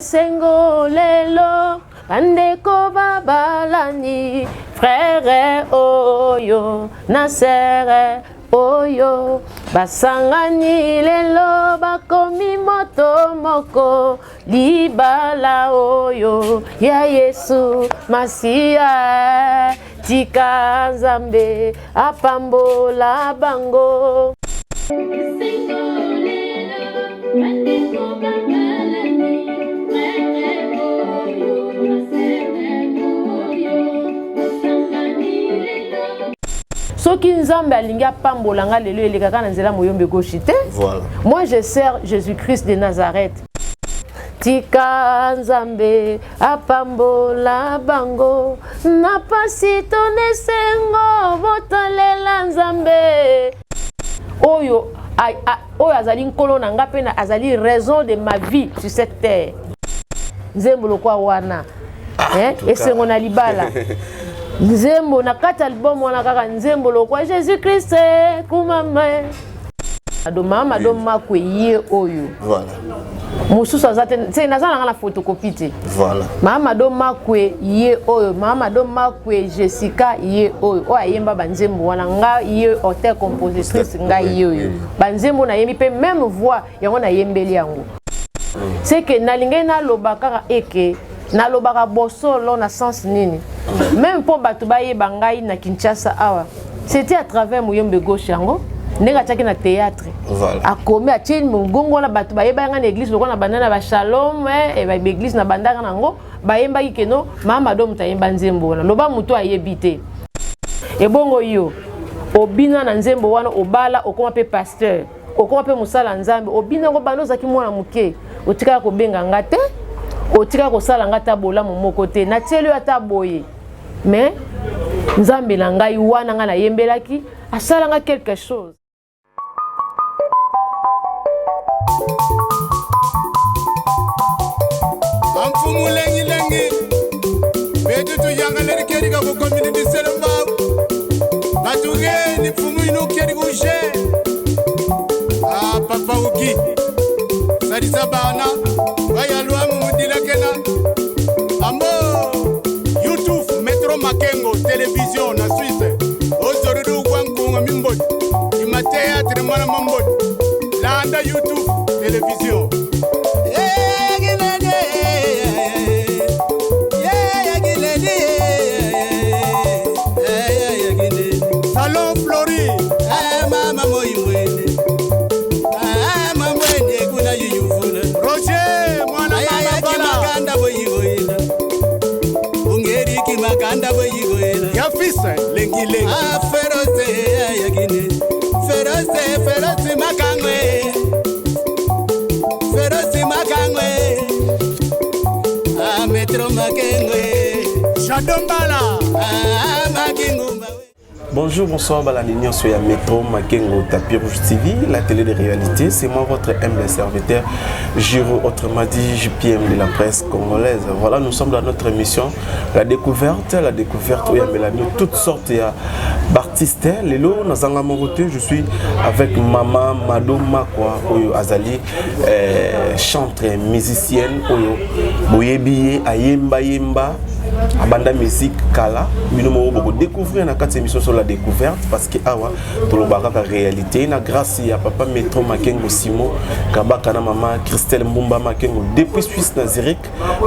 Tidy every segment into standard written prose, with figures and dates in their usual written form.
Esengo lelo bandeko babalani frere oyo na sere oyo basangani lelo bakomi moto moko libala oyo ya Yesu Masiya tika Nzambe apambola bango. Soki Nzambe alingi apambola nga lelo, elekaka na nzela moyombe gauche te. Voilà. Moi, je sers Jésus-Christ de Nazareth. Tika Nzambe apambola bango na pasi to na esengo, botalela Nzambe oyo oyo azali nkolo na nga mpe azali raison de ma vie sur cette terre. Nzembo lokwa wana, eh, esengo na libala, nzembo na kati album wana kaka nzembo lokwa Jésus Christ kumama ado mama do makwe ye oyo. Voilà. Mosusu aza te, se naza nanga na photocopie te. Voilà. Mama do makwe ye oyo, mama do makwe Jessica ye oyo, oyo ayemba banzembo wana. Nga ye auteur compositrice, ngai ye oyo banzembo nayembi mpe même voix yango nayembeli yango. C'est que nalingai naloba kaka eke nalobaka bosolo na sens nini, même mpo bato bayeba ngai na Kinshasa awa, c'était à travers moyombe gauche yango ndenge atiaki na théâtre. Akomi atie mongongo wana, bato bayebaki ngai na église lokola na banda na bashalom, baeglise na bandaka nango bayembaki keno mama do moto ayemba nzembo wana. Loba moto ayebi te. Ebongo yo obina na nzembo wana, obala, okoma mpe pasteur, okoma mpe mosala Nzambe, obina yango banda ozalaki mwana moke, otikala kobenga nga te, otikala kosala nga ata bolamu moko te, natieli yo ata boye. Mais Nzambe na ngai wana ngai nayembelaki asalanga quelque chose. Amfumu lengi betu tuyangaleri kerika kukomini disele mbawu batugeni mfumu inu keri kushe. Ah, papa uki salisa bana bayalwamu mudilakena ambo YouTube Metro Makengo Television na Suisse ozorudu kwa nkunga mimboti ima théâtre mwana mamboti landa YouTube Television. Salon Flori. Roger mwana mama Bala. Ya fils lengi lengi. Ferose yakine ferose ferose makangwe ferose makangwe a Metro Makengwe. Shadombala. Ah, makingumba. Bonjour, bonsoir, balandi nyonso ya Metro Makengo Tapis Rouge TV, la télé de réalité. C'est moi, votre humble serviteur, Giro, autrement dit JPM de la presse congolaise. Voilà, nous sommes dans notre émission, La Découverte, la découverte où il y a Mélanie, toutes sortes d'artistes. Lelo, Nazanga Morote, je suis avec Maman Mado Makwa, oyo Azali, chantre, musicienne, oyo boyebi, ayemba yemba, abanda musique kala. Bino moko boko découvrir na kati émission sur La Découverte, parce que awa tolobaka kaka réalité na grâce ya papa Metro Makengo Simo Kabaka na mama Christelle Mbumba Makengo depuis Suisse na Zurich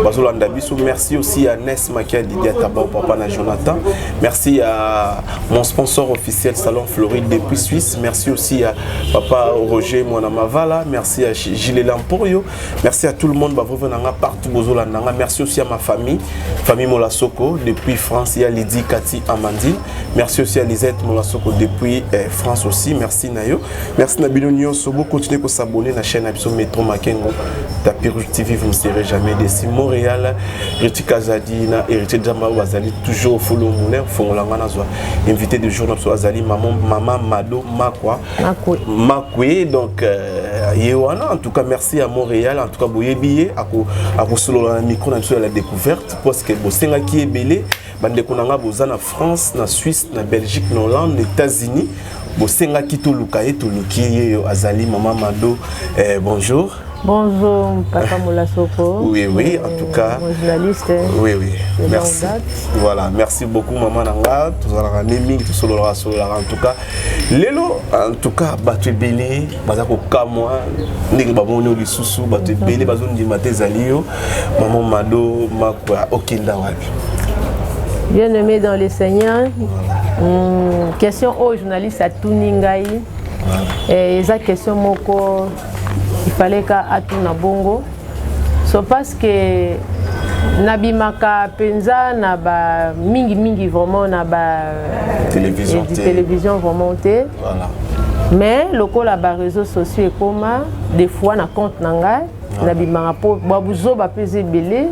bazolanda biso. Merci aussi à Nes Makia Didia Taba, papa na Jonathan. Merci à mon sponsor officiel Salon Floride depuis Suisse. Merci aussi à papa Roger Mwana Mavala. Merci à Gilles Lamporio. Merci à tout le monde bavova partout bozolanda. Merci aussi à ma famille, famille Molasoko depuis France. Il y a Lydie, Cathy, Amandine. Merci aussi à Lisette Molasoko depuis France aussi. Merci Nayo, merci na bino nyonso. Bo continuer ko s'abonner na chaîne na biso Metro Makengo Tapis Rouge TV, vous ne serez jamais déçus. Montréal, Héritier Kazadi na Héritier Jamba bazali toujours follow moulin fongola nga nazwa invité du jour na biso azali maman, mama Mado Makwa. Makwe. Makwe, donc ye wana. En tout cas, merci à Montréal. En tout cas, boyebi ye ako akosolola na micro na biso ya La Découverte, parce que bosengaki ebele. Bandeko na nga boza na France, na Suisse, na Belgique, na Hollande, na États-Unis, bosengaki toluka ye, toluki ye yo azali mama Mado. Bonjour. Bonjour, Papa Moulasoko. Oui, en tout cas. Mon journaliste. Oui, merci. Voilà, merci beaucoup, Maman Nanga. Tout ça, mingi, tout ça, en tout cas. Lelo, en tout cas, bato ebele, baza kokamwa, ndenge bamoni lisusu, bato ebele bazondima te ezali yo. Maman Mado Makwa, okenda wapi? Bien-aimé dans le Seigneur, question oyo journaliste atuni ngai, eza question moko il fallait ka atuna bongo so, parce que nabimaka mpenza na ba mingi mingi vraiment na ba télévision te. Télévision vraiment te. Mais lokola ba réseaux sociaux ekoma, des fois na compte na ngai nabimaka, mpo babuzoba mpe eza ebele.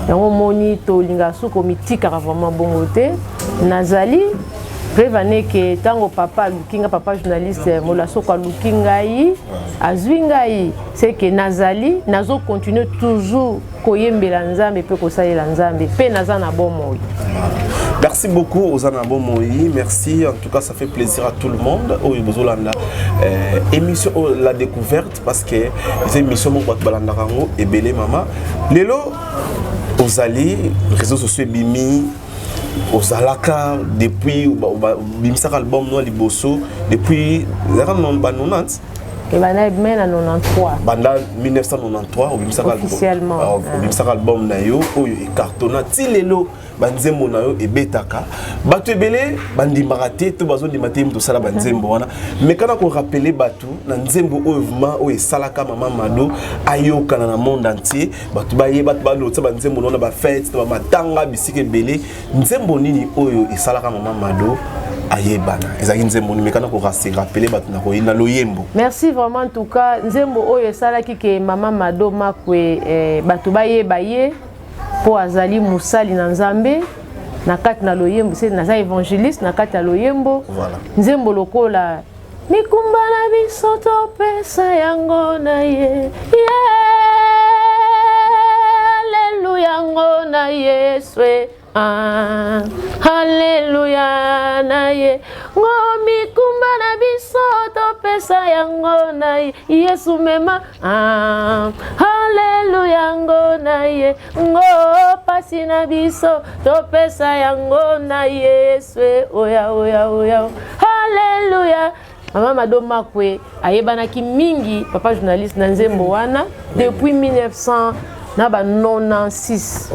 Yango omoni tolingaka soki omitikaka vraiment bongo te. Nazali preuve ane ke ntango papa aluki ngai, papa journaliste Molasoko aluki ngai, azwi ngai, c'est que nazali, nazocontinue toujours koyembela Nzambe mpe kosalela Nzambe mpe naza na bomoi. Merci beaucoup oza na bomoi. Merci, en tout cas, ça fait plaisir à tout le monde oyo bozolanda émission oyo, La Découverte, parce que eza émission moko bato balandaka yango ebele. Mama, lelo ozali, réseaux sociaux ebimi, ozalaka depuis obimisaka album no ya liboso depuis ezalaka ba 90. Ebanda mai na 93. Banda 1993 obimisaka Officiellement. Obimisaka album na yo oyo ecartonna ti lelo. Banzembo na yo ebetaka, bato ebele bandimaka te to bazondima te moto osala banzembo wana. Mais kana korappeler bato na nzembo oyo vraiment oyo esalaka Mama Mado ayokana na monde entier, bato bayeba, bato balotisa banzembo na bafête, na bamatanga, bisika ebele. Nzembo nini oyo esalaka Mama Mado ayebana? Ezalaki nzembo nini? Mekana korappeler bato na koyina loyembo. Merci vraiment. En tout cas, nzembo oyo esalaki ke Mama Mado Makwe bato bayeba ye mpo azali mosali na Nzambe na kati na loyembo, se naza évangéliste na kati ya loyembo. Nzembo lokola "Mikumba na biso topesa yango na ye, ye aleluya ngo na Yesu e. Ah, aleluya na ye ngo, mikumba na biso topesa yango na ye, Yesu mema. Ah, aleluya ngo na ye ngo, pasi na biso topesa yango na Yesu e. Oya oya oya, aleluya. Mama Mado Makwe ayebanaki mingi, papa journaliste, na nzembo wana depuis 1900 na ba 96.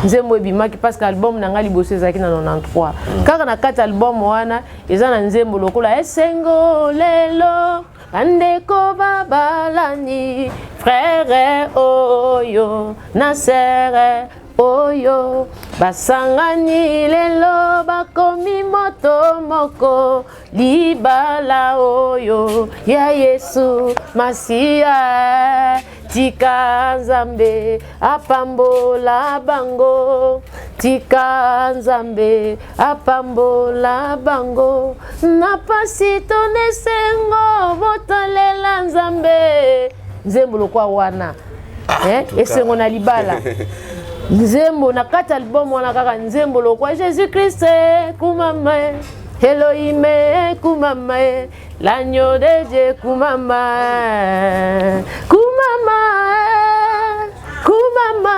Nzembo ebimaki parce que album na ngai liboso ezalaki na 93. Kaka na kati album wana eza na nzembo lokola "Esengo lelo bandeko babalani, frère oyo na sœur oyo basangani lelo, bakomi moto moko, libala oyo ya Yesu Masiya. Tika Nzambe apambola bango, tika Nzambe apambola bango, na pasi to na esengo botalela Nzambe." Nzembo lokwa wana, eh, "Esengo na libala", nzembo na kati album wana kaka nzembo lokwa "Jésus Christ kumama, Elohim kumama, l'agneau de Dieu kumama, kumama, kumama,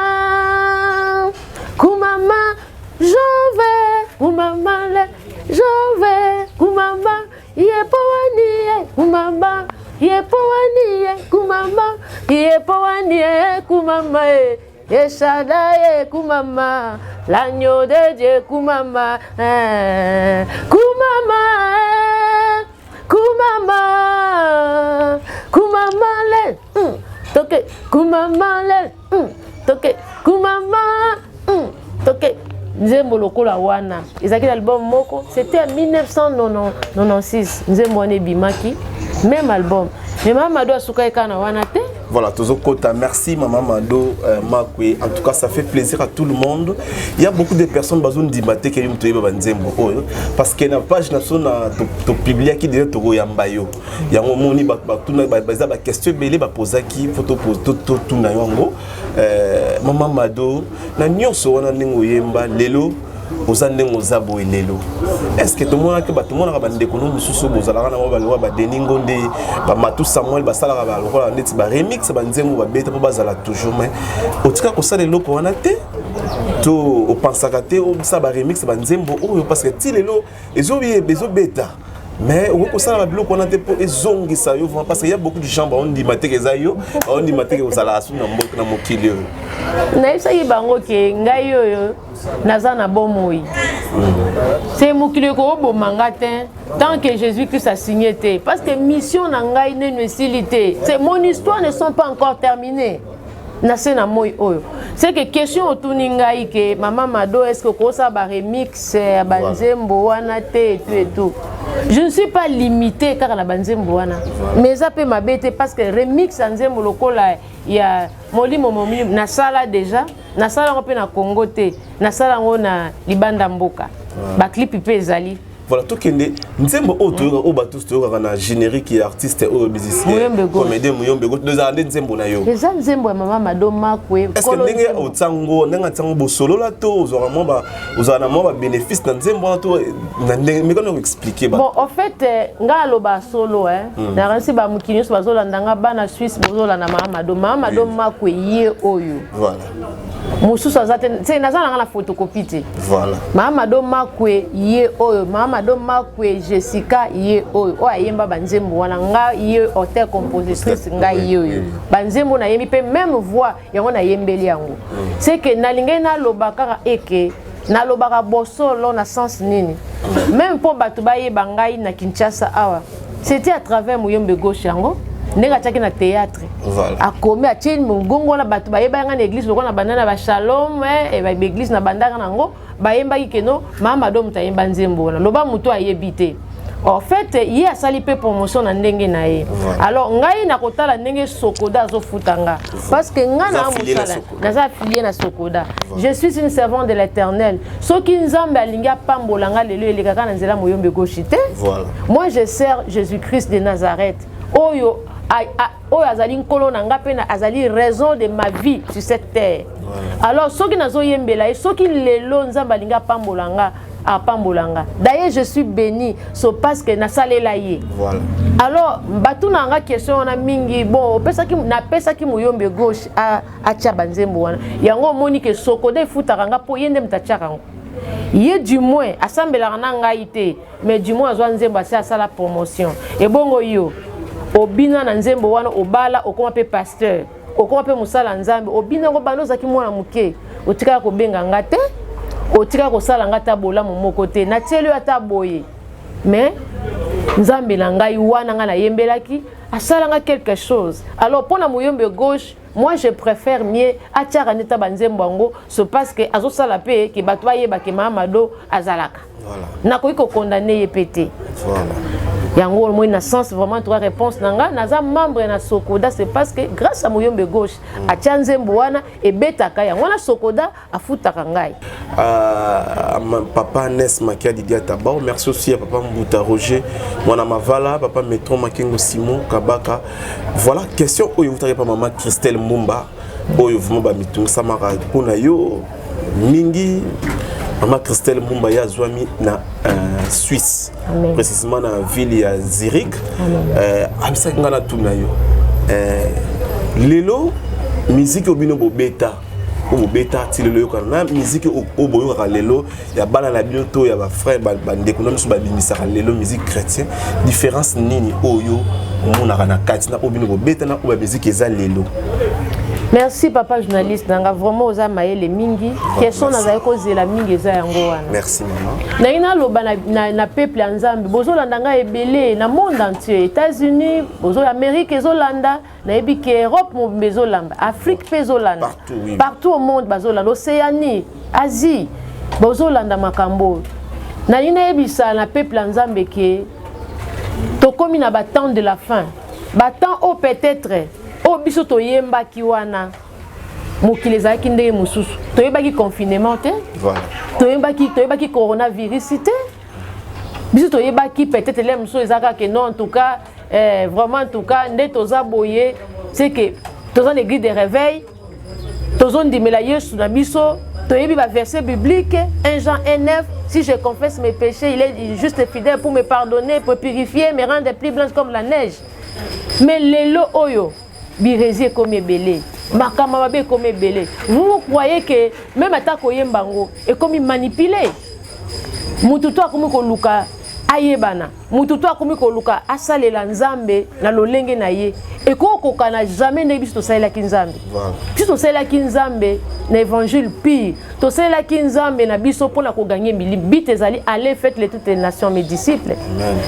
kumama, Jove kumama le Jove kumama, yepowani ye kumama, yepowani ye kumama, yepowani ye kumama ye Eshadaye kumama, l'agneau de Dieu kumama, eh, kumama, eh, kumama, kumama le, toke, kumama le, toke, kumama, toke. Nzembo lokola wana ezalaki na album moko, c'était en 1996 nzembo wana ebimaki, même album. Mais Mama Mado asukaki kaka na wana te. Voilà, tozokota. Merci Maman Mado Makwe. En tout cas, ça fait plaisir à tout le monde. Il y a beaucoup de personnes bazondima te ke moto yeba banzembo oyo, parce que na page na so na topubliaki déjà tokoyamba yo. Yango moni bato batuna, baza baquestion ebele bapozaki, fo totuna yango. Mama Mado, na nyonso wana ndenge oyemba lelo. Oza ndenge oza boye lelo, est ce que tomonaki bato, tomonaka bandeko no mosusu bozalaka na bango, balokola badeni Ngonde, bamatu Samuel, basalaka balokola neti baremix banzembo babeta mpo bazala toujours, mais otika kosala eloko wana te to opansaka te osala baremix banzembo oyo? Parce que ti lelo ezobeta, mais okoki kosala babiloko wana te mpo ezongisa yo vraiment? Parce que y a beaucoup de gens baondima te ke eza yo, baondima te ke ozalaka su na mboka, na mokili oyo. Nayebisaki bango ke ngai oyo naza na bomoi, se mokili ekoboma nga te tant que Jésus Christ a signé te, parce que mission na ngai nenu esili te. C'est mon histoire, ne sont pas encore terminées na se na moi oyo. C'est que question otuni ngai ke mama Mado, est ce que okosala baremix ya banzembo wana te et tout et tout? Je ne suis pas limité kaka na banzembo wana, mais eza mpe mabe te, parce que remix ya nzembo lokola ya Molimo Molimo nasala déjà, nasala yango mpe na Congo te, nasala yango na libanda mboka, baclip mpe ezali. Voilà, tokende nzembo oyo toyoka, oyo bato toyokaka na générique ya artiste oyo, musicien, Muyombe Gauche. comédien Muyombe Gauche. Ezala nde nzembo na yo? Eza nzembo ya mama Mado Makwe. Est ce que ndenge otiango, ndenge atiango, bosolola to ozwaka mwa ozala na mwa babénéfice na nzembo wana to na ndenge mekana koexpliquer ba? Bon, en fait, ngai aloba solo, nakanisi bamokili nyonso bazolanda nga, bana Suisse bozolanda mama Mado, mama Mado Makwe ye oyo. Mosusu aza te, se naza na nga na photocopie te. Mama Mado Makwe ye oyo, mama Mado Makwe Jessica ye oyo, oyo ayemba banzembo wana. Ngai ye auteur compositrice, ngai ye oyo. Banzembo nayembi mpe même voix yango nayembeli yango. C'est que nalingai naloba kaka eke nalobaka bosolo na sens nini, même mpo bato bayeba ngai na Kinshasa awa, c'était à travers Muyombe Gauche. Yango ndenge atiaki na théâtre, akomi atie mongongo wana, bato bayebaki ngai na église lokola na banda na bashalom, baéglise na bandaka nango, bayembaki keno mama Mado moto ayemba nzembo wana. Loba moto ayebi te. En fait, ye asali mpe promotion na ndenge na ye. Alors ngai nakotala ndenge Sokoda azofuta nga, parce que ngai na mosala, naza affilié na Sokoda, je suis une servante de l'Éternel. Soki Nzambe alingi apambola nga lelo, elekaka na nzela Moyombe Gauche te. Moi, je sers Jésus Christ de Nazareth, oyo oyo azali nkolo na nga mpe azali raison de ma vie sur cette terre. Alors soki nazoyembela ye, soki lelo Nzambe alingi apambola nga, apambola nga. D'ailleurs, je suis béni so parce que nasalela ye. Alors batuna nga question wana mingi. Bon, opesaki, napesaki Moyombe Gauche atia banzembo wana. Yango omoni ke Sokoda efutaka nga mpo ye nde moto atiaka yango. Ye du moins asambelaka na ngai te, mais du moins azwa nzembo, asi asala promotion. Ebongo yo obina na nzembo wana, obala, okoma mpe pasteur, okoma mpe mosala Nzambe, obina yango banda ozalaki mwana moke, otikaka kobenga nga te, otikaka kosala nga ata bolamu moko te, natieli yo ata boye. Mais Nzambe na ngai wana ngai nayembelaki asalanga quelque chose. Alors mpo na Moyombe Gauche, moi je préfère mieux atiaka nde ta banzembo yango, so parce que azosala mpe ke bato bayeba ke mama Mado azalaka. Nakoki kokondane ye mpe te. Yango omoi na sens vraiment trois réponse na nga, naza membre na Sokoda, c'est parce que grâce à Moyombe Gauche atia nzembo wana, ebetaka yango wana, Sokoda afutaka ngai. Papa Nes Makia Didia Tabao, merci aussi à papa Mbuta Roger Mwana Mavala, papa Metron Makengo Simon Kabaka. Voilà question oyo utaki pa mama Christelle Mbumba, oyo vraiment bamitungisamaka mpona yo mingi. Mama Christelle Mbumba, ye azwami na Suisse. Amen. Précisément na ville ya Zurich. Abisaki ngai natuna yo, lelo musique oyo bino bobeta, oyo bobeta ti lelo, oyokana na musique oyo boyokaka lelo ya bana na bino to ya bafrère, bandeko na biso babimisaka lelo musique chrétien, différence nini oyo omonaka na kati na oyo bino bobeta na oyo bamusique eza lelo? Merci papa journaliste nanga, vraiment oza mayele mingi. Question nazali kozela mingi eza yango wana. Merci mama. Nangi naloba na peuple ya Nzambe, bozolanda ngai ebele na monde entier, États-Unis bozo, Amérique ezolanda, nayebi ke Europe mobimba ezolanda, Afrique mpe ezolanda. Partout, oui. Partout au monde bazolanda, Océanie, Asie bozolanda makambo oyo. Nalingi nayebisa na peuple ya Nzambe ke tokomi na batemps de la fin, batemps oyo peut-être oyo biso toyembaki wana, mokili ezalaki ndenge mosusu. Toyebaki confinement te. Toyebaki coronavirus te. Biso toyebaki peut-être le mosusu eza kaka non. En tout cas, vraiment, en tout cas nde toza boye, c'est que toza na église de réveil. Tozondimela Yesu na biso, toyebi ba verset biblique 1 Jean 1:9, si je confesse mes péchés, il est juste et fidèle pour me pardonner, pour purifier, me rendre plus blanche comme la neige. Mais lelo oyo birezi ekomi ebele, makambo mabe ekomi ebele. Vous croyez que même ata koyemba yango ekomi manipulé? Mutu to akomi koluka ayebana, mutu to akomi koluka asalela Nzambe na lolenge na ye. Ekokokana jamais ndenge biso tosalelaki Nzambe. Biso tosalelaki Nzambe na évangile pire, tosalelaki Nzambe na biso mpona kogagner milimo. But ezali: allez, faites les toutes les nations mes disciples.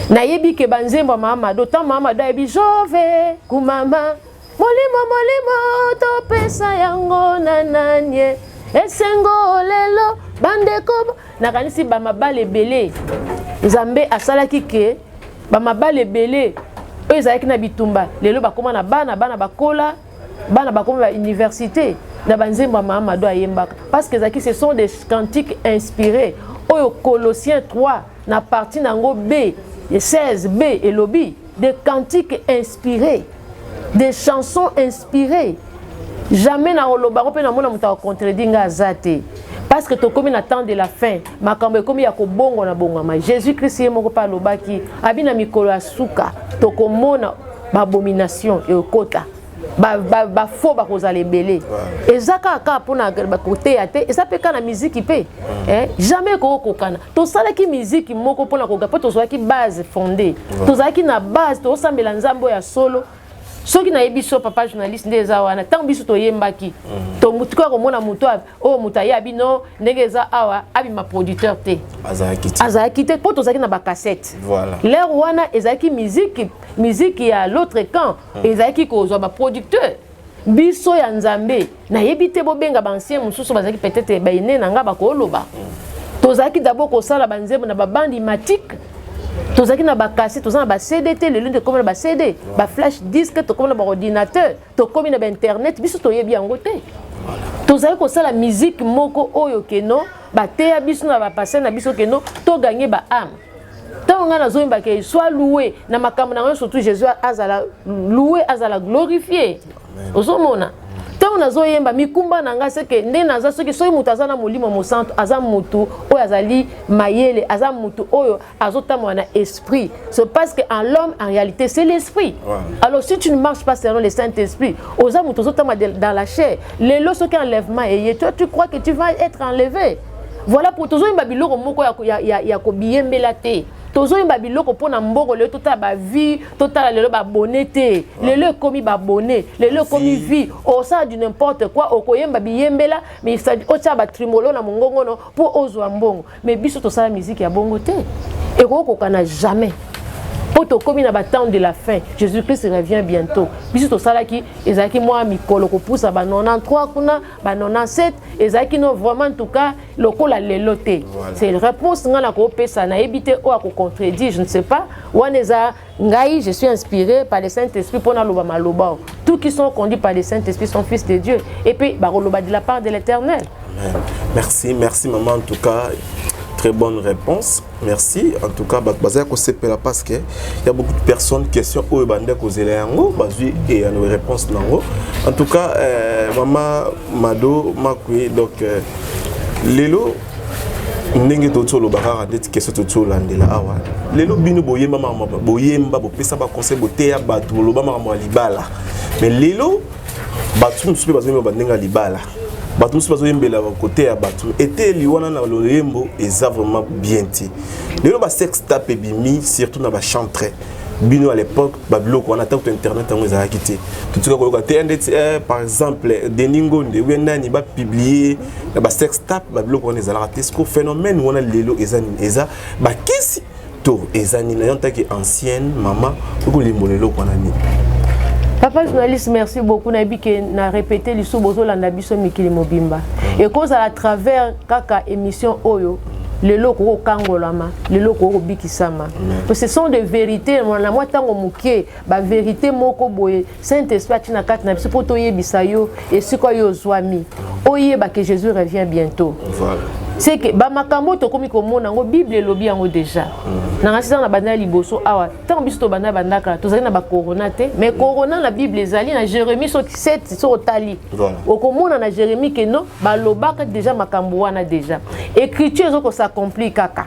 Nayebi ke banzembo ya Mahamado, ntango Mahamado ayebi jove kumama molimo molimo topesa yango na nanie esengo lelo bandeko, nakanisi bamabala ebele Nzambe asalaki ke bamabala ebele oyo ezalaki na bitumba, lelo bakóma na bana, bana bakola, bana bakóma ba université na banzembo ya Mahamado ayembaka, parce que ezalaki, ce sont des cantiques inspirés oyo Colossiens 3 na partie nango B 16 B elobi des cantiques inspirés, des chansons inspirées. Jamais na koloba yango mpe namona moto akocontredire nga aza te, parce que tokomi na temps de la fin, makambo ekomi ya kobongo na bongama. Jésus Christ ye moko mpe alobaki abi na mikolo ya suka tokomona baabomination ekota, bafaux bakozala ebele. Eza kaka kaka mpona koteya te, eza mpe kaka na miziki mpe. Jamais ekokokana. Tosalaki miziki moko mpona koga mpo tozwaki base fondée, tozalaki na base, tozosambela Nzambe oyo ya solo. Soki nayebi so, papa journaliste, nde eza wana. Ntango biso toyembaki, tokoka komona moto oyo moto aye bino ndenge eza awa abima producteur te. Azalaki te mpo tozalaki na bacassette. L'heure wana ezalaki musique ya l'autre camp, ezalaki kozwa baproducteur. Biso ya Nzambe, nayebi te, bobenga baancien mosusu bazalaki peut-être baene na nga bakoloba. Tozalaki d'abord kosala banzembo na babande imatique, tozalaki na bacassette, toza na baCD te. Lelo nde tokomi na baCD, baflash disque, tokomi na baordinateur, tokomi na bainternet. Biso toyebi yango te. Tozali kosala musique moko oyo keno bateya biso na bapasteur na biso keno togagner baâme. Ntango ngai nazoyembaka soit loué na makambo na ngai, surtout Jésus azala loué, azala glorifié. Ozomona, ntango nazoyemba mikumba na ngai seke nde naza. Soki moto aza na Molimo Mosantu, aza motu oyo azali mayele, aza motu oyo azotambola na esprit. C'est parce que en l'homme, en réalité, c'est l'esprit. Alors si tu ne marches pas selon le Saint-Esprit, oza moto ozotambola dans la chair. Lelo soki enlèvement eye, toi tu crois que tu vas être enlevé? Voilà, pour tozoyemba biloko moko ya kobiyembela te. Tozoyemba biloko mpo na mbongo. Lelo totala bavie, totala lelo babone te. Lelo ekomi babone, lelo ekomi vie osala du n'importe quoi. Okoyemba biyembela, mais otia batrimolo na mongongono mpo ozwa mbongo. Mais biso tosala musique ya bongo te, ekokokana jamais, mpo tokómi na batemps de la fin. Jésus Christ revient bientôt. Biso tosalaki, ezalaki mwa mikolo kopusa ba 93 kuna, ba 97, ezalaki no vraiment en tout cas lokola lelo te. C'est réponse ngai na koopesa. Nayebi te oyo akocontredire, je ne sais pas. Wana eza ngai, je suis inspiré par le Saint-Esprit mpo naloba maloba. Tous qui sont conduits par le Saint-Esprit sont fils de Dieu et puis bakoloba de la part de l'Éternel. Merci, merci maman, en tout cas très bonne réponse, merci. En tout cas bato bazali kosepela parce que y a beaucoup de personnes, question oyo bande kozela yango, bazwi eyano, réponse nango. En tout cas mama Mado Makwe, donc lelo ndenge toti oloba kaka ndeti question toti olandela awa lelo, bino boyemba makambo, boyemba, bopesa baconseil, boteya bato, boloba makambo ya libala, mais lelo bato mosusu mpe bazoyemba bandenge ya libala, bato mosusu bazoyembela koteya bato. Eteli wana na loyembo eza vraiment bien te. Lelo basex tape ebimi surtout na bachantre. Bino à l'époque, babiloko wana, ntango to internet yango ezalaki te, totika koyoka te ndeti par exemple Denis Ngonde ou nani bapublier na basex tape, babiloko wana ezalaka te. Siko phénomène wana lelo eza nini? Eza bakisi to eza nini? Yo ntaki ancienne mama, okolimbola eloko wana nini? Papa journaliste, merci beaucoup. Nayebi ke na répété lisusu, bozolanda biso mikili mobimba, ekozala à travers kaka émission oyo. Lelo okoki kokangolama, lelo okoki kobikisama. Ce sont des vérités na mwa ntango moke, bavérité moko boye Saint Esprit atie na kati na biso mpo toyebisa yo esika oyo ozwami, oyeba ke Jésus revient bientôt. Voilà. C'est que bamakambo tokomi komona yango, Bible elobi yango déjà. Na ngai na banda ya liboso awa, ntango biso tobanda bandaka, tozali na bacorona te, mais corona na Bible ezali na Jérémie soki 7. Soki otali, okomona na Jérémie ke non, balobaka déjà makambo wana déjà. Écriture ezokos'accomplir kaka.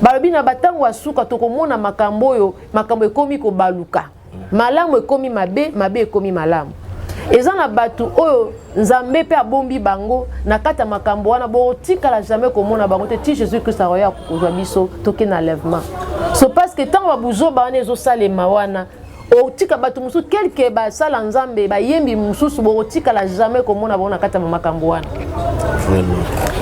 Balobi na batango ya suka tokomona makambo oyo, makambo ekomi kobaluka, malamu ekomi mabe, mabe ekomi malamu. Eza na bato oyo Nzambe mpe abombi bango na kati ya makambo wana, botikala jamais komona bango te ti Jésus Christ akoya kozwa biso, toke na enlèvement. So parce que ntango babuzoba wana ezosalema wana, otika bato mosusu quelque basala Nzambe, bayembi mosusu, bokotikala jamais komona bango na kati ya makambo wana.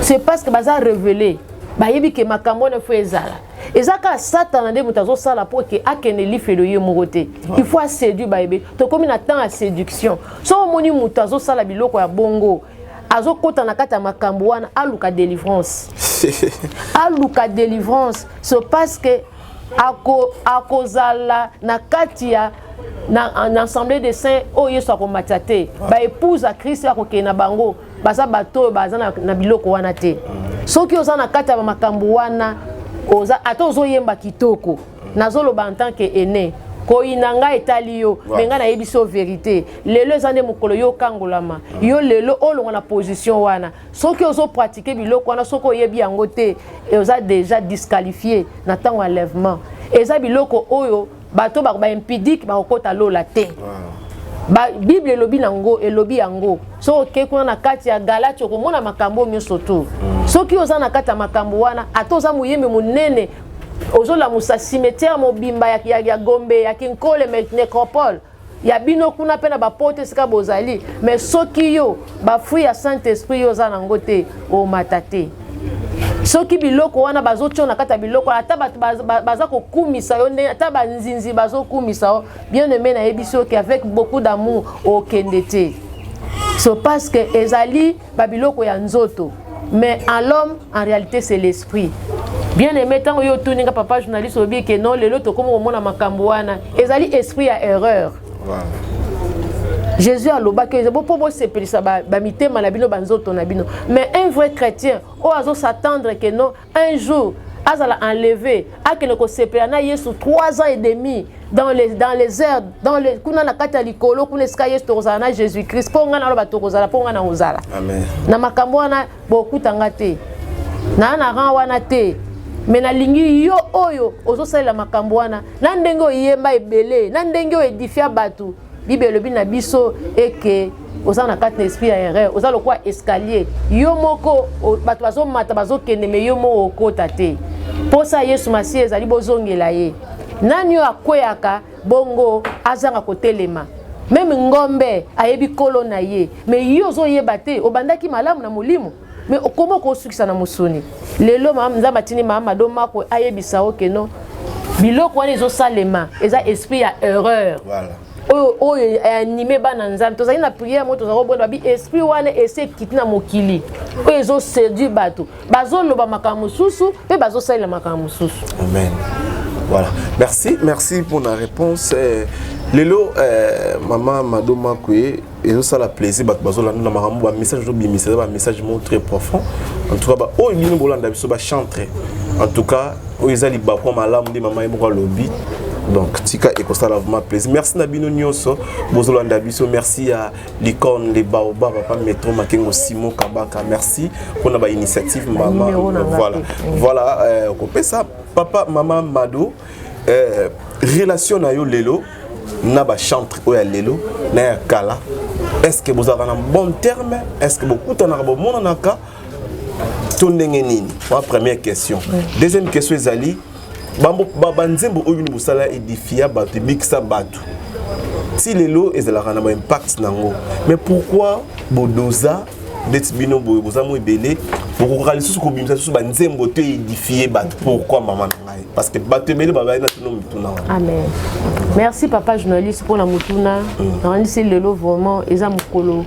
C'est parce que baza révélé, bayebi ke makambo wana fo ezala. Eza kaka Satana nde moto azosala mpo ke akende lifelo ye moko te. Il faut aséduire bayebe. Tokómi na temps ya séduction. So omoni moto azosala biloko ya bongo, azokɔta na kati ya makambo wana, aluka délivrance, aluka délivrance. So parce que akozala na kati ya na assemblée de saints oyo Yesu akomatisa te, baépouse ya Christ akokende na bango, baza bato oyo baza na biloko wana te. Soki oza na kati ya makambo wana, oza ata ozoyemba kitoko, nazoloba en tant que aîné, koyina ngai etali yo, me ngai nayebi so vérité. Lelo eza nde mokolo yo okangolama, yo lelo olongwa na position wana. Soki ozopratiquer biloko wana, soki oyebi yango te, oza déjà disqualifié na ntango ya enlèvement. Eza biloko oyo bato baimpudique bakokɔta lola te. Bible elobi nango, elobi yango. Soki okei kuna na kati ya Galati, okomona makambo nyonso tu. Soki oza na kati ya makambo wana, ata oza moyembi monene, ozolamusa cimetière mobimba ya Gombe, ya Kinkole, nécropole ya bino kuna mpe na bapote esika bozali, mais soki yo bafruit ya Saint Esprit yo oza nango te, omata te. Soki biloko wana bazotia na kati ya biloko, ata bato baza kokumisa yo ndenge, ata banzinzi bazokumisa yo, bien aimé, nayebi soki avec beaucoup d'amour, okende te. So parce que ezali babiloko ya nzoto, mais en l'homme, en réalité, c'est l'esprit. Bien aimé, ntango yo otuni nga, papa journaliste, olobi ke non, lelo tokomi komona makambo wana, ezali esprit ya erreur. Jésus alobaki mpo bosepelisa bamitema na bino, banzoto na bino. Mais un vrai chrétien oyo azos'attendre ke non, un jour azala enlevé, akende kosepela na Yesu 3 ans et demi dans les airs, kuna na kati ya likolo, kuna esika Yesu tokozala na Jésus Christ. Mpo ngai naloba tokozala, mpo ngai na kozala na makambo wana, bokutanga te naa na rang wana te. Me nalingi yo oyo ozosalela makambo wana, na ndenge oyemba ebele, na ndenge oyo édifia bato, Bible elobi na biso eke oza na kati na esprit ya erreur. Oza lokola escalier, yo moko bato bazomata, bazokende, me yo moko okota te. Mposa Yesu Masiya ezali bozongela ye. Nani oyo akweyaka bongo azanga kotelema? Même ngombe ayebi kolo na ye, me yo ozoyeba te. Obandaki malamu na molimo, me okoma okosukisa na mosuni. Lelo Nzambe atindi Mama Mado Mako ayebisa o ke non, biloko wana ezosalema eza esprit ya erreur. Oyo oyo anime bana Nzambe. Tozali na prière moko, tozali kobonda, babi esprit wana esi ekiti na mokili oyo, ezoséduire bato, bazoloba makambo mosusu mpe bazosalela makambo mosusu. Amen. Voilà, merci, merci pour la réponse. Lelo mama Mado Makwe, ezosala plaisir bato bazolanda na makambo, bamessage ozobimisa eza bamessage moko très profond. En tout cas, baoyo bino bolanda biso, bachantre, en tout cas oyo eza libakwa malamu nde mama ye moko alobi. Donc tika ekosala vraiment plaisir. Merci na bino nyonso bozolanda biso. Merci ya Licorne de Baoba, papa Métro Makengo, Simon Kabaka, merci mpona bainitiative mama. Voilà, kopesa papa mama Mado, relation na yo lelo na bachantre oyo ya lelo na ya kala, est ce que bozalaka na bon terme? Est ce que bokutanaka, bomonanaka to ndenge nini? Wa première question. Deuxième question ezali banzembo oyo bino bosala, édifia bato, ebikisa bato, ti lelo ezalaka na baimpact nango, mais pourquoi bodoza ndeti bino boye, boza mo ebele, bokokaka lisusu kobimisa lisusu banzembo to édifie bato? Pourquoi, mama na ngai? Parce que bato ebele babali na tino mituna wana. Amen. Merci, papa journaliste, mpona motuna. Nakandisi lelo vraiment eza mokolo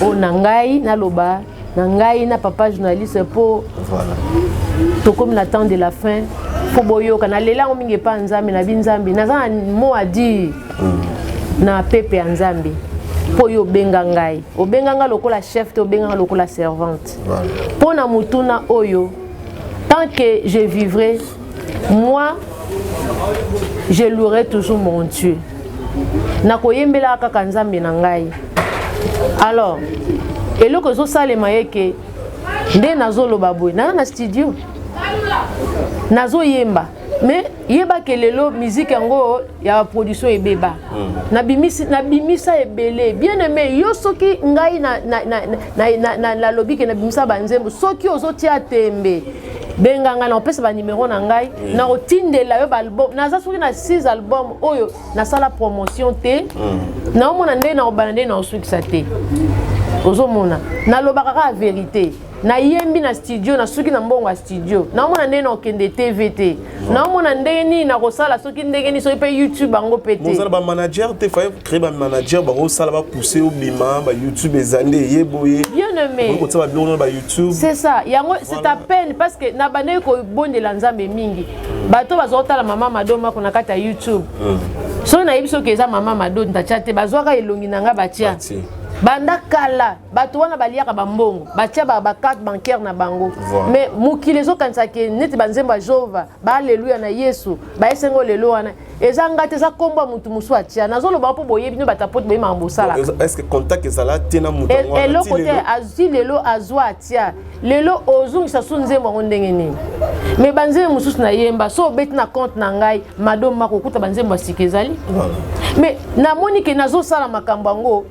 oyo na ngai naloba na ngai na papa journaliste, mpo tokomi na temps de la fin. Mpo boyoka, nalela yango mingi epa Nzambe. Nabi Nzambe, naza na mot à dire na pepe ya Nzambe. Mpo yo obenga ngai, obenga ngai lokola chef te, obenga ngai lokola servante. Mpo na motuna oyo, tant que je vivrai, moi je louerai toujours mon Dieu. Nakoyembelaka kaka Nzambe na ngai. Alors eloko ezosalema ye ke nde nazoloba boye, naza na studio nazoyemba, mais yeba ke lelo musique yango ya production ebeba. Nabimisa ebele. Bien aimé, yo soki ngai nalobi ke nabimisa banzembo, soki ozotia tembe, benga ngai, nakopesa banimero na ngai, nakotindela yo baalbum. Naza soki na 6 album oyo nasala promotion te. Naomona ndenge nakobanda, ndenge naosukisa te. Ozomona, nalobaka kaka vérité. Nayembi na studio, nasuki na mbongo ya studio. Naomona ndenge nakokende TV te, naomona ndenge nini nakosala, soki ndenge nini, soki mpe YouTube yango mpe te. Bozala bamanager te? Faye créer bamanager, bakosala bapousse obima bayoutube, eza nde eye boye. Bien aimé, kotia babiloko na bayoutube. C'est ça yango, c'est à peine, parce que na bandeki kobondela Nzambe mingi. Bato bazotala Mama Mado Mako na kati ya YouTube, soki nayebi soki eza Mama Mado ntatya te, bazwaka elongi na ngai batia. Batie. Banda kala bato wana baliaka bambongo, batia bacarte bancaire na bango. Mais mokili ezokanisa ke neti banzembo ya Jova, baaleluya na Yesu, baesengo lelo wana eza nga te, eza nkombo ya motu mosusu atia. Nazoloba mpo boyebi no bato apote, boyebi makambo bosalaka. Est ce que contact ezala te na moto yango wana? Eloko ti te. Lelo? Azwi lelo, azwa, atia lelo, ozongisa su nzembo yango ndenge nini? Mais banzembo mosusu nayemba, so obeti na compte na ngai Mado Mako, okuta banzembo ya sika ezali. Mais namoni ke nazosala makambo yango,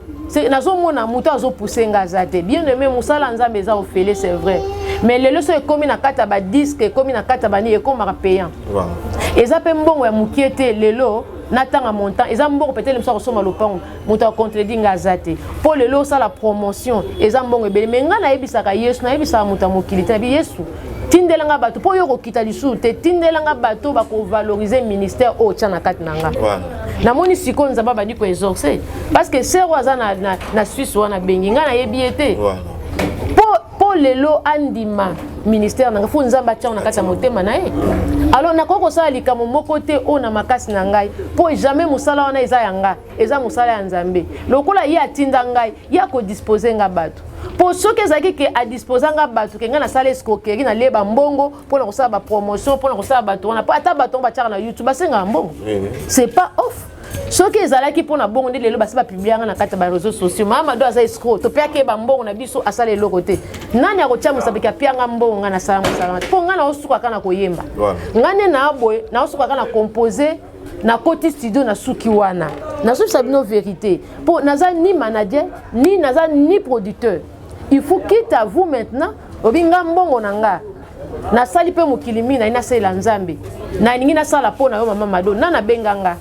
nazomona moto azopousse nga aza te. Bien aimé, mosala ya Nzambe eza ofele, c'est vrai, mais lelo so ekómi na kati ya badisque, ekómi na kati ya bani, ekómaka payant. Eza mpe mbongo ya mokie te. Lelo natanga montant, eza mbongo peut-être mosu akosomba lopango, moto acontredit nga aza te. Mpo lelo osala promotion, eza mbongo ebele. Mais ngai nayebisaka Yesu, nayebisaka moto ya mokili te, nayebi Yesu tindelanga bato mpo yo kokita lisusu te, tindelanga bato bakovalorize ministère oyo otya na kati na nga. Namoni sikoyo Nzambe abandi koexorce, parce que sœur oyo aza na Suisse wana, abengi ngai, nayebi ye te. Mpo lelo andima ministère na ngai, fo Nzambe atiango na kati ya motema na ye. Alors nakoki kosala likambo moko te oyo na makasi na ngai, mpo jamais mosala wana eza ya nga, eza mosala ya Nzambe. Lokola ye atinda ngai, ye akodispose nga bato. Mpo soki ezalaki ke adispose nga bato, ke ngai nasala escroquerie, nalieba mbongo mpona kosala bapromotion, mpona kosala bato wana, mpo ata bato yango batiaka na YouTube, basengaka mbongo, c'est pas off. Soki ezalaki mpona bongo nde lelo basi bapublie yanga na kati ya baréseaux sociaux: Mama Mado aza escroc, topiaki ye bambongo na biso, asala eloko te. Nani akotia mosapeki apianga mbongo? Ngai nasala mosala mpo ngai naosukaka na koyemba. Ngai nde naa boye, naosukaka na compose, nakoti studio, nasuki wana. Nazobisa bino vérité, mpo naza ni manager, ni naza ni producteur. Il faut quitte à vous maintenant, obi nga mbongo na nga nasali mpe mokili mingi, nayi nasalela Nzambe, nalingi nasala mpo na yo Mama Mado. Na nabenga nga,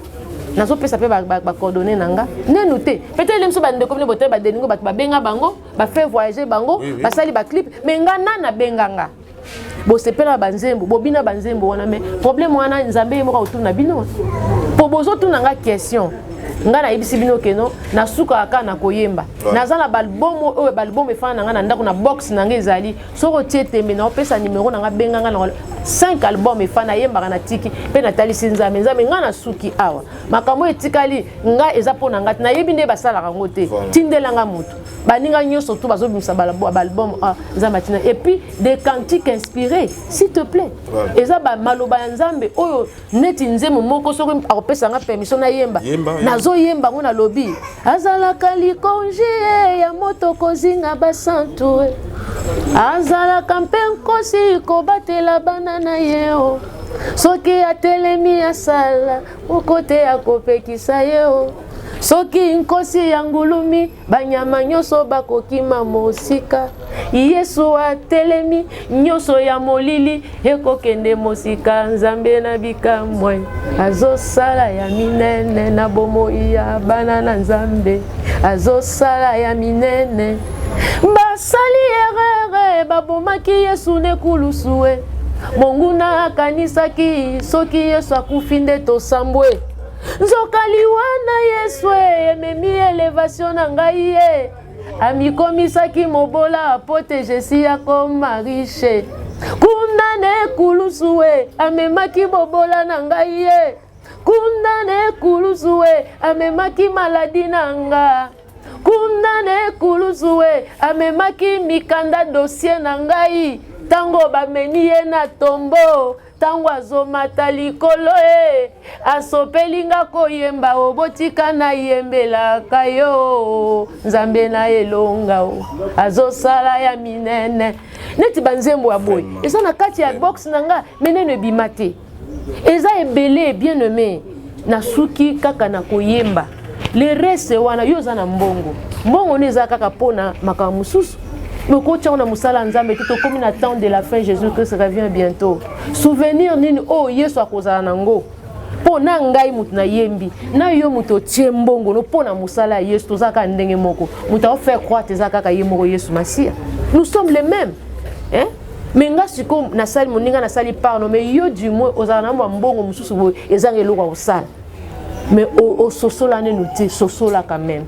nazopesa mpe bacoordonnées na nga nenu te. Peut-être biso bandeko bino botali badeningo, bato babenga bango, bafaire voyager bango, basali baclip, mais nga na nabenga nga, bosepela banzembo, bobina banzembo wana. Mais problème wana, Nzambe ye moko akotuna bino, mpo bozotuna nga question. Ngai nayebisi bino keno nasukaka kaka na koyemba. Naza na baalbum oyo, baalbum efana na ngai na ndako, na box na ngai ezali. Soki otie tembe, na opesa nimero na ngai, benga ngai na 5 album efa. Nayembaka na tiki mpe natalisi Nzambe. Nzambe, ngai nasuki awa, makambo oyo etikali ngai eza mpo na ngai te, nayebi nde basalaka yango te. Tindela ngai motu, baninga nyonso tu bazobimisa baalbum. Ah, Nzambe atina. Et puis des cantiques inspirés, s'il te plaît. Eza maloba ya Nzambe oyo neti nzembo moko, soki akopesa nga permission nayemba, nazoyemba yango. Nalobi azalaka likonzi ya moto kozinga basantu, azalaka mpe nkosi kobatela bana na ye o. Soki atelemi, asala moko te akopekisa ye o. Soki nkosi ya ngulumi, banyama nyonso bakokima mosika. Yesu atelemi, nyonso ya molili ekokende mosika. Nzambe na bikamwa azosala ya minene na bomoi ya bana na Nzambe, azosala ya minene. Basali erreur, babomaki Yesu nekulusu e. Monguna akanisaki soki Yesu akufi nde tosambwe. Nzoka liwa na Yesu ememi élévation na ngai. Ye amikomisaki mobola po te jesi akoma riche. Kuna na ekulusu e, amemaki bobola na ngai ye. Kuna na ekulusu e, amemaki maladie na nga. Kuna na ekuluzu e, amemaki mikanda dossier na ngai. Tango bamemi ye na tombo, tango azomata likolo e, asopeli nga koyemba o, botika nayembelaka yo, Nzambe na elonga o, azosala ya minene. Neti banzembo ya boye eza na kati ya box na nga, mais neno ebima te. Eza ebele, bien aimé. Nasuki kaka na koyemba. Le reste wana yo oza na mbongo, mbongo no eza kaka mpona makambo mosusu, okotia na mosala ya Nzambe te. Tokomi na temps de la fin, Jésus Christ revient bientôt. Souvenir nini oyo Yesu akozala nango mpo na ngai moto nayembi na yo, moto otie mbongo no mpo na mosala ya Yesu? Toza kaka ndenge moko. Moto aofaire croire eza kaka ye moko Yesu Masiya. Nous sommes les mêmes, hein? Mais nga sikoyo nasali moninga, nasali parno, mais yo du moins ozala na mwa mbongo mosusu boye, ezanga eloko ya kosala, mais ososola nenu te. Sosola quand même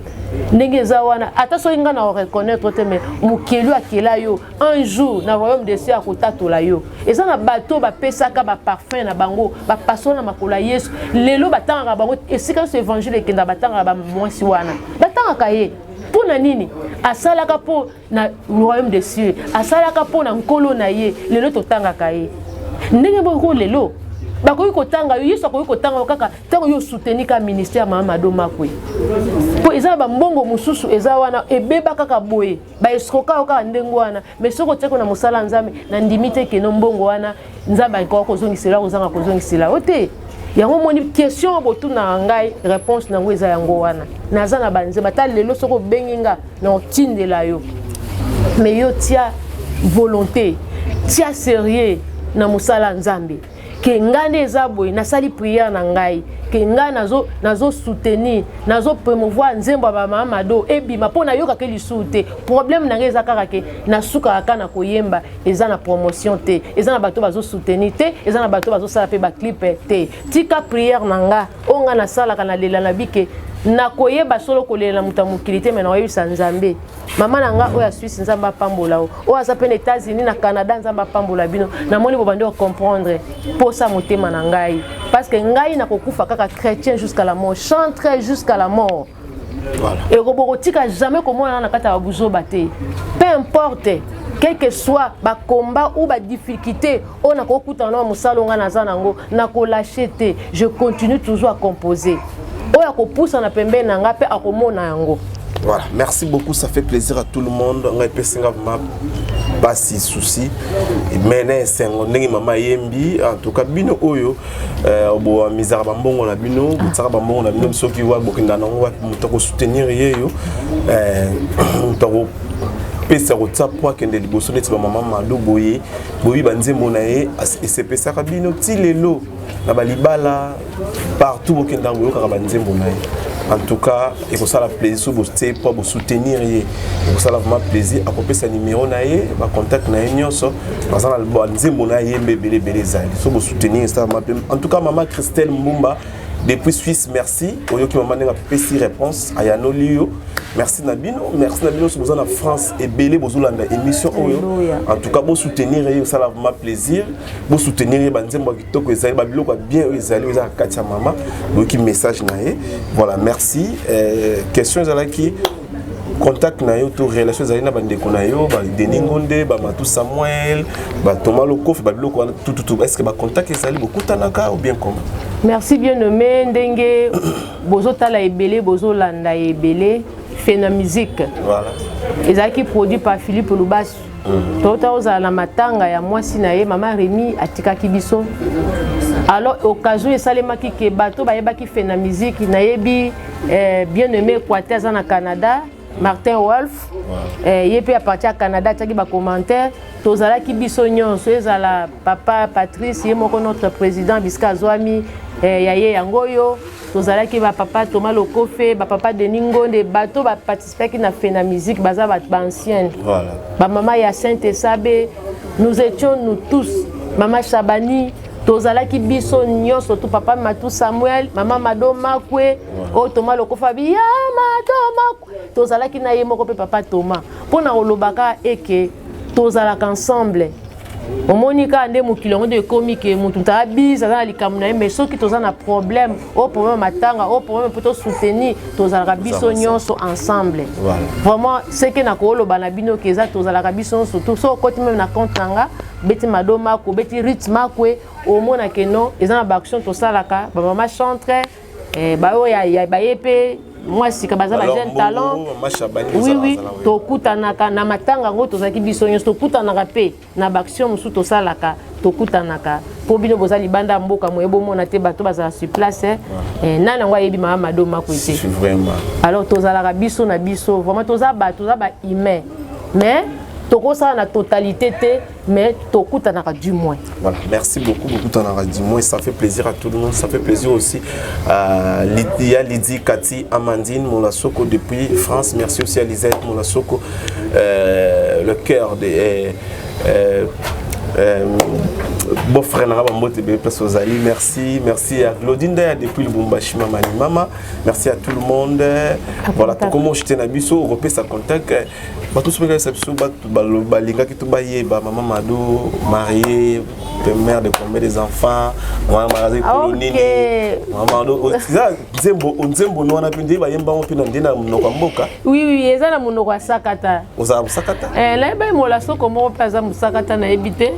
ndenge eza wana. Ata soki ngai na oreconnaître te, mais mokeli akela yo, un jour na royaume des cieux akotatola yo. Eza na bato bapesaka baparfum na bango, bapasola na makolo ya Yesu. Lelo batangaka bango esika nyonso évangile ekenda, batangaka bamwasi wana, batangaka ye. Mpo na nini asalaka? Mpo na royaume des cieux asalaka, mpo na nkolo na ye. Lelo totangaka ye ndenge moko. Lelo bakoki kotanga yo, Yesu akoki kotanga yo kaka ntango yo osoutenir ka ministère Mama Mado Makwe, mpo eza na bambongo mosusu eza wana, ebeba kaka boye, baescroquer yo kaka ndenge wana. Mais soki otiaki na mosala ya Nzambe, nandimi te keno mbongo wana Nzambe akoka kozongisela, kozanga kozongisela yo te. Yango omoni, question oyo botunaka ngai, réponse nango eza yango wana. Naza na banzembo, ata lelo soki obengi nga, na otindela yo. Mais yo tia volonté, tia sérieux na mosala ya Nzambe. Ke ngai nde eza boye, nasali prière na ngai ke ngai nazo soutenir, nazo promouvoir nzembo ya bamama Mado ebima, mpo nayokaka lisusu te. Problème na ngai eza kaka ke nasukaka kaka na koyemba, eza na promotion te, eza na bato bazosoutenir te, eza na bato bazosala mpe baclip te. Tika prière na nga oyo ngai nasalaka, nalela na bike, nakoyeba solo kolela na moto ya mokili te, me nakoyebisa Nzambe. Mama na nga oyo ya Suisse, Nzambe apambola o. Oyo aza mpe na États-Unis, na Canada, Nzambe apambola bino. Namoni bobandi kocomprendre posa motema na ngai, parce que ngai nakokufa kaka chrétien jusqu'à la mort, chantre jusqu'à la mort. Ekobokotika jamais komona na kati ya babuzoba te. Peu importe, quel que soit bacombat ou badifficulté oyo nakokutana na mosala oyo ngai naza nango, nakolâcher te. Je continue toujours à composer. Oyo akopusana pembeni na ngai mpe akomona yango. Voilà, merci beaucoup, ça fait plaisir à tout le monde. Ngai pesinga vraiment pasi, souci, mais na esengo ndenge mama yembi. En tout cas bino oyo boamizaka bambongo na bino, botiaka bambongo na bino soki wa bokenda nango wapi, moto akosoutenir ye yo, moto akopesa kotia po akende liboso neti bamama Mado boye. Boyebi banzembo na ye esepesaka bino ti lelo na balibala, partout bokendaka boyokaka banzembo na ye. En tout cas ekosala plaisir so botie mpo bosoutenir ye, ekosala vraiment plaisir. Akopesa numéro na ye, bacontact na ye nyonso, baza na banzembo na ye yembe ebele ebele ezali. So bosoutenir, esala vraiment. En tout cas mama Christelle Mbumba depuis Suisse, merci. Oyoki mama ndenge apesi réponse, ayanoli yo. Merci na bino, merci na bino so boza na France ebele, bozolanda émission oyo. En tout cas bosoutenir ye, osala vraiment plaisir. Bosoutenir ye, banzembo ya kitoko ezali, babiloko ya bien oyo ezali, oyo eza na kati ya mama. Boyoki message na ye. Voilà, merci. Question ezalaki contact na yo to relation ezali na bandeko na yo, baDenis Ngonde, bamatu Samuel, batoma Lokofi, babiloko wana tututu, est ce que bacontact ezali, bokutanaka ou bien comment? Merci bien nommé. Ndenge bozotala ebele, bozolanda ebele, Fena Musique ezalaki produit par Philippe Lubasu. Tota ozala na matanga ya mwasi na ye, mama Remi, atikaki biso. Alors occasion esalemaki ke bato bayebaki Fena Musique. Nayebi bien aimé Kwate aza na Canada, Martin Wolf, ye mpe apartir ya Canada atiaki bacommentaire. Tozalaki biso nyonso, ezala papa Patrice ye moko, notre président, bisika azwami, ya ye yango oyo. Tozalaki bapapa Thomas Lokofe, bapapa Denis Ngonde, bato baparticipaki na Fena Musique, baza bato baancienne. Bamama ya Sainte Esabe, nous étions nous tous, mama Chabani, tozalaki biso nyonso tu, papa Matu Samuel, mama Mado Makwe, oyo Thomas Lokofe abi ya Mado Makwe, tozalaki na ye moko mpe papa Thomas. Mpo na kolobaka eke tozalaka ensemble. Omoni kaka nde mokili yango nde ekomi ke motu moto abise aza na likambo na ye, mais soki toza na problème, oyo problème matanga, oyo problème mpo tosoutenir, tozalaka biso nyonso ensemble. Vraiment, seke na koloba na bino ke eza tozalaka biso nyonso. So okoti même na compte na nga, beti Mado Mako, beti Rit Makwe, omona ke non, eza na baaction tosalaka, bamama chantre, baoyo baye mpe mwa sika, baza ba jeune talent. Oui, tokutanaka na matanga yango, tozalaki biso nyonso, tokutanaka mpe na baaction mosusu tosalaka, tokutanaka. Mpo bino boza libanda ya mboka, moye bomona te, bato bazala sur place, nani yango ayebi mama Mado Makwe te? Alors tozalaka biso na biso, vraiment toza bato, toza bahumain, mais tokosala na totalité te, mais tokutanaka du moins. Voilà, merci beaucoup. Bokutanaka du moins, ça fait plaisir à tout le monde, ça fait plaisir aussi à Lydia, Lydie, Cathy, Amandine Molasoko depuis France. Merci aussi à Lisette Molasoko, le cœur de beau-frère na bambote ebele place ozali. Merci, merci à Claudine Daya depuis Lubumbashi, mama ni mama. Merci à tout le monde. Voilà, tokoma oshite na biso, okopesa contact bato soki bayesa biso, bato balingaki to bayeba mama Mado, marié, mère de combien des enfants, mama azali kolo nini? Mama Mado, eza nzembo, nzembo no wana mpe nde bayembango mpe na nde na monoko ya mboka. Oui, eza na monoko ya Sakata. Ozala mosakata? Nayebi Mola Soko moko mpe aza mosakata, nayebi te,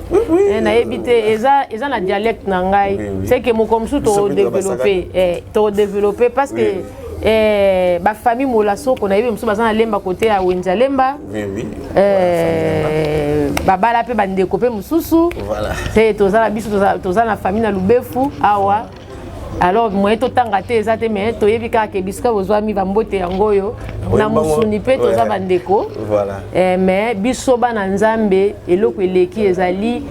nayebi te, eza na dialecte na ngai. C'est que moko mosusu tokodéveloppe parce que bafamille Mola Soko, nayebi mosusu baza na Lemba, kote ya wenze ya Lemba. Babala mpe bandeko mpe mosusu te, tozala biso toza na famille na Lubefu awa. Alors moye totanga te eza te, mais toyebi kaka ke bisika bozwami, bambote yango oyo na mosuni mpe toza bandeko. Mais biso bana Nzambe, eloko eleki ezali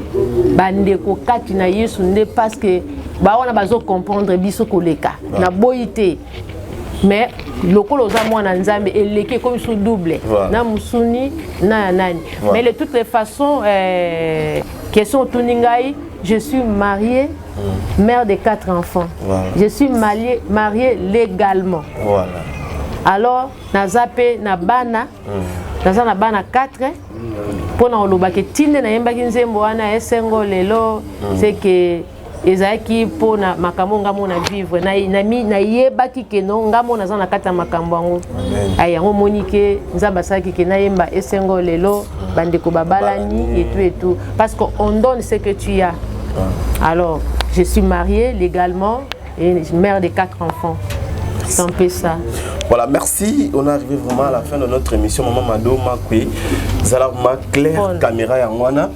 bandeko kati na Yesu nde, parce que bawana bazocomprendre biso koleka. Naboyi te, mais lokola oza mwana Nzambe, eleki ekomi so double na mosuni na ya nani. Mais de toutes les façons, question otuni ngai, je suis mariée, mère de quatre enfants. Je suis mariée, mariée légalement. Alors naza mpe na bana, naza na bana 4. Mpona kolobaka etinde nayembaki nzembo wana esengo lelo, c'est que ezalaki mpona makambo nga mo na vivre, nayebaki ke no, nga mo naza na kati ya makambo yango. Yango omoni ke Nzambe asalaki ke nayemba esengo lelo, bandeko babalani et tout et tout, parce que on donne ce que tu as. Alors je suis mariée légalement et mère de quatre enfants, c'est un peu ça. Voilà, merci. On est arrivé vraiment à la fin de notre émission. Maman Mado Makwe, Zala ma claire caméra yango wana.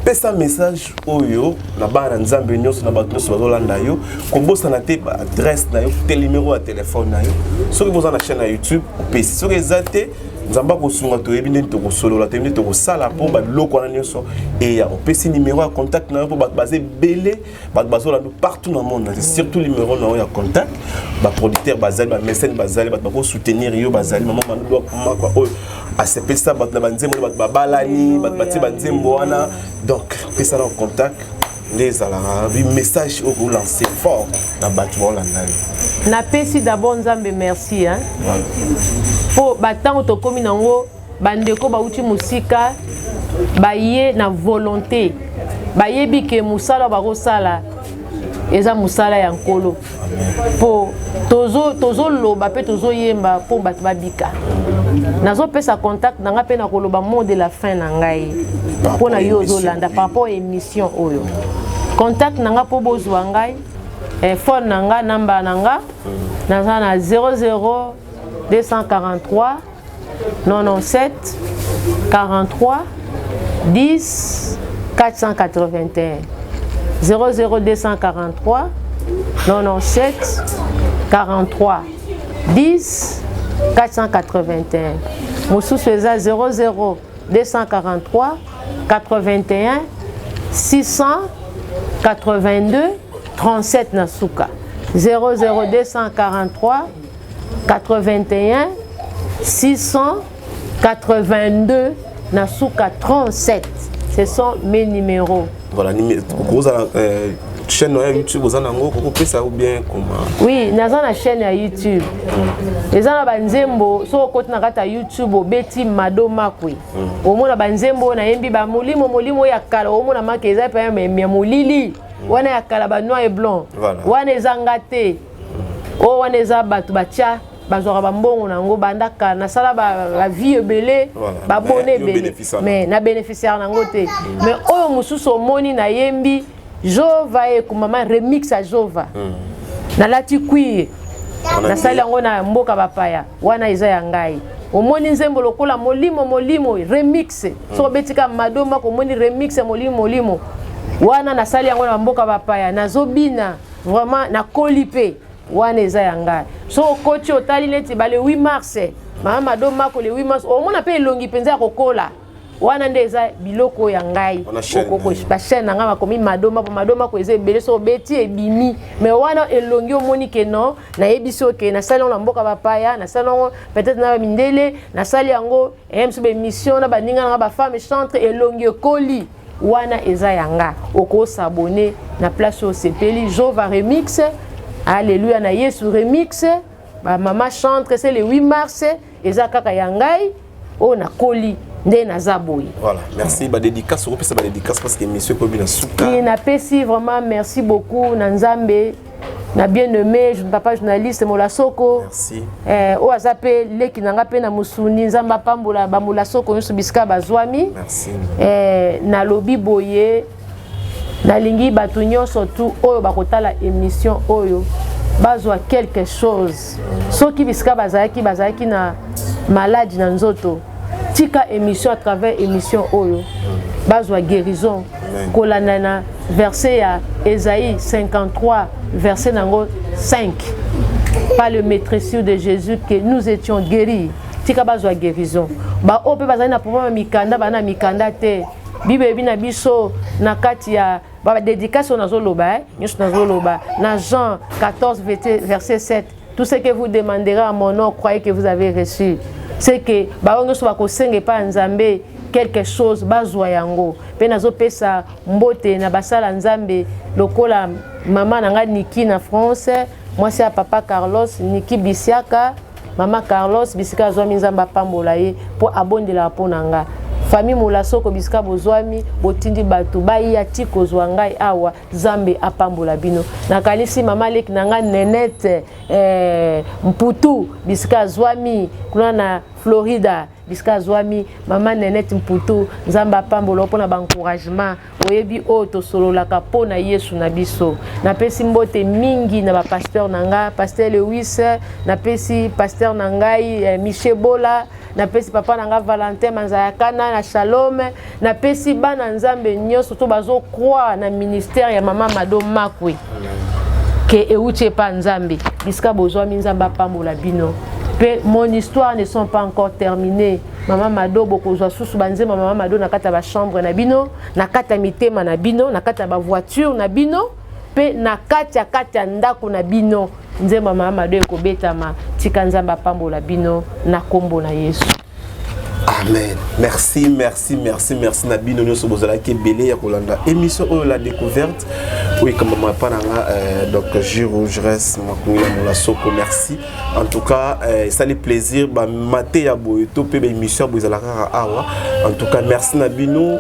Pesa message oyo na bana Nzambe nyonso, na bato nyonso bazolanda yo. Kobosana te baadresse na yo te, numéro ya telefone na yo. Soki boza na chaîne ya YouTube, opesi. Soki eza te, Nzambe akosunga, toyebi ndeni tokosolola, toyebi ndeni tokosala mpo babiloko wana nyonso eya. Opesi numéro ya contact na yo mpo bato baza ebele, bato bazolanda partout na monde, surtout numéro na yo ya contact. Baproducteur bazali, bamécène bazali, bato bakosoutenir yo bazali. Mama Mado Makwe oyo asepelisa bato na banzembo, bato babalani, bato batie banzembo wana. Donc pesa na contact nde ezalaka message oyo kolancer fort na bato baolanda yo. Napesi d'abord Nzambe merci, hein? Mpo batango tokómi nango, bandeko bauti mosika, baye na volonté, bayebi ke mosala bakosala eza mosala ya Nkolo, mpo tozoloba mpe tozoyemba mpo bato babika. Nazopesa contact na ngai mpe na koloba mot de la fin na ngai mpo na yo ozolanda par rapport émission oyo. Contact na ngai mpo bozwa ngai, phone na ngai, namba na nga, naza na 00 243 97 43 10 481, 00 243 97 43 10 481. Mosusu eza 00 243 81 682 37 na suka, 00 243 81 682 na suka 37. Ce sont mes numéros. Voilà, kozala Chaîne ya YouTube oza nango, okopesa ou bien comment? Oui, naza na chaîne ya YouTube. Eza na banzembo. Soki okoti na kati ya YouTube, obeti Mado Makwe, omona banzembo oyo nayembi, bamolimo molimo oyo ya kala. Omona make eza epa ya molili wana ya kala, ba noir et blanc. Wana eza nga te. Oyo wana eza bato batya, bazwaka bambongo nango banda kala. Nasala bavie ebele, babone ebele, mais na bénéficiaire nango te. Mais oyo mosusu omoni nayembi Jova ekumama, remix ya Jova, nalati cuir, nasali yango na mboka bapaya, wana eza ya ngai. Omoni nzembo lokola Molimo Molimo remix, soki obetika Mado Mako, omoni remix ya Molimo Molimo wana, nasali yango na mboka bapaya, nazobina vraiment, nakoli mpe, wana eza ya ngai. So okoti, otali neti ba le 8 mars, mama Mado Mako, le 8 mars, omona mpe elongi mpenza ya kokola. Wana nde eza biloko ya ngai. Bachaîne na ngai bakomi Mado Mako. Mado Mako eza ebele, so obeti ebimi. Mais wana elongi omoni ke non, nayebi so ke nasali yango na mboka bapaya, nasali yango peut-être na bamindele, nasali yango mosu baémission na baninga nanga bafemme chantre, elongi ekoli, wana eza ya nga. Okos'abonner na place oyo osepeli: Jova remix, Alleluya na Yesu remix, bamama chantre, c'est le 8 mars, eza kaka ya ngai oyo nakoli nde naza boye. Voilà, merci. Badédicace, okopesa badédicace parce que émission ekomi na suka. Napesi vraiment merci beaucoup na Nzambe, na bien aimé papa journaliste Molasoko. Merci. Oyo aza mpe leki na nga mpe na mosuni. Nzambe apambola bamolasoko nyonso bisika bazwami. Merci. Nalobi boye, nalingi bato nyonso tu oyo bakotala émission oyo bazwa quelque chose. Soki bisika bazalaki na maladi na nzoto, tika émission, à travers émission oyo bazwa guérison. Kolanda na verset ya Ésaïe 53, verset nango 5: par les meurtrissures de Jésus que nous étions guéris. Tika bazwa guérison. Baoyo mpe bazali na problème ya mikanda, baa na mikanda te, Bible eyebi na biso na kati ya badédicace oyo nazoloba, nyonso nazoloba na Jean 14 verset 7: tout ce que vous demanderez à mon nom, croyez que vous avez reçu. C'est que bango nyonso bakosenga epai ya Nzambe quelque chose, bazwa yango. Mpe nazopesa mbote na basala Nzambe lokola mama na ngai Niki na France, mwasi ya papa Carlos, Niki Bisiaka, mama Carlos, bisika azwami, Nzambe apambola ye mpo abondelaka mpo na nga. Famille Molasoko, bisika bozwami, botindi bato baya ti kozwa ngai awa, Nzambe apambola bino. Nakanisi mama leki na ngai Nenete Mputu, bisika azwami kuna na Florida, bisika azwami, mama Nenete Mputu, Nzambe apambola mpona baencouragement. Oyebi oyo tosololaka mpo na Yesu na biso. Napesi mbote mingi na bapasteur na ngai, pasteur Lewis, napesi pasteur na ngai Michel Bola, napesi papa na ngai Valentin Manzayakana na Shalom, napesi bana Nzambe nyonso to bazocroire na ministère ya mama Mado Makwe ke euti epa Nzambe. Bisika bozwami, Nzambe apambola bino. Mpe mon histoire ne sont pas encore terminées. Mama Mado, bokozwa susu banzembo mama Mado na kati ya bachambre na bino, na kati ya mitema na bino, na kati ya bavoiture na bino, mpe na kati ya ndako na bino. Nzembo ya mama Mado ekobetama. Tika Nzambe apambola bino na nkombo na Yesu. Amen. Merci, merci, merci, merci na bino nyonso bozalaki ebele ya kolanda émission oyo, La Découverte, oyo ekambama pa na nga donc Giro Jres Makungila Molasoko. Merci en tout cas, esali plaisir. Bamate ya boye to mpe baémission ya boye ezalaka kaka awa. En tout cas, merci na bino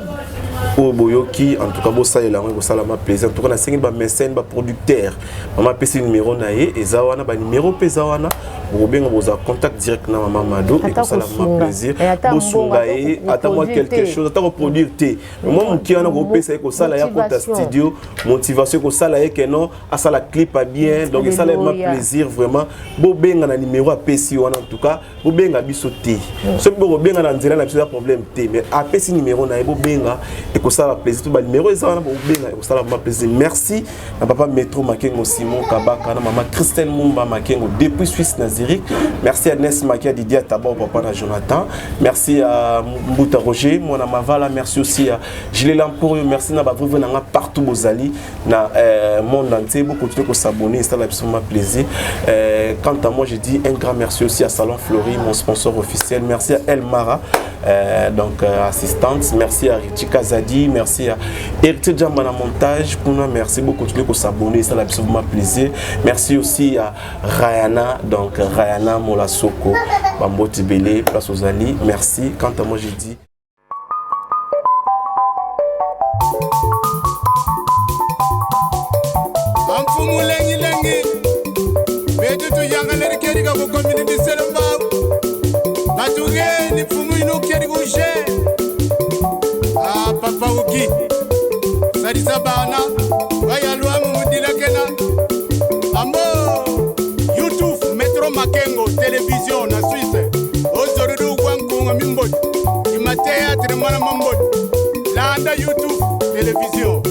oyo boyoki. En tout cas, bosalela yango, ekosalama plaisir. En tout cas, nasengi bamécène, baproducteur, mama apesi numéro na ye, eza wana, banuméro mpe eza wana, bokobenga, bozwa contact direct na mama Mado, ekosalama plaisir. Bosunga ye ata mwa quelque chose, ata koproduire te, mwa moke wana kopesa ye, kosala ya kota studio, motivation ekosala ye keno asala clip a bien. Donc esala ye ma plaisir vraiment. Bobenga na numéro apesi wana. En tout cas, bobenga biso te. Soki bokobenga na nzela na biso, eza problème te, mais apesi numéro na ye, bobenga, ekosala plaisir. To banuméro eza wana, bobenga, ekosala vraiment plaisir. Merci na papa Metro Makengo, Simon Kabaka, na mama Christelle Mumba Makengo depuis Suisse na Zurich. Merci à Nes Makia, Didier Tabor, papa na Jonathan. Merci à Mbuta Roger Mwana Mavala. Merci aussi à Gilles Lamporio. Merci na baveuve nanga partout bozali na monde entier. Beaucoup de s'abonner, ça absolument plaisir. Quant à moi, je dis un grand merci aussi à Salon Fleury, mon sponsor officiel. Merci à El Mara, donc assistante. Merci à Richie Kazadi. Matadi, merci à Héritier Djamba na montage, kuna merci beaucoup, continuez à s'abonner, ça l'a absolument plaisir. Merci aussi à Rayana, donc Rayana Molasoko, Bambo Tibélé, place aux Ali, merci. Quant à moi, j'ai dit. Bamfumu lengi-lengi betu tuyangaleri keri ka kukomini biselo mbabu batugeni mfumu ino keri kushe ah, papa uki salisa bana bayalwamu mudilakena ambo youtube metro makengo television na swisse ozorudu gwankunga mimbodi imateatre mwana mambodi landa youtube television.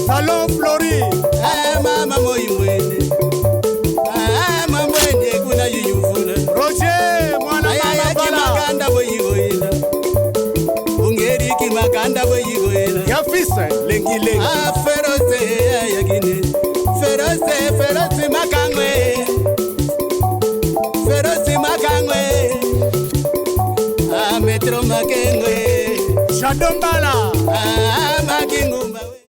Salon Flori. Mama moimwene mamwene kuna yuyuvula Roger mwana mama bala makanda boyigoyela ungeriki makanda boyigoyela ya fils lengi lengi ferose yakine ferose ferose makangwe ferose makangwe metro makengwe Shadombala makingumba.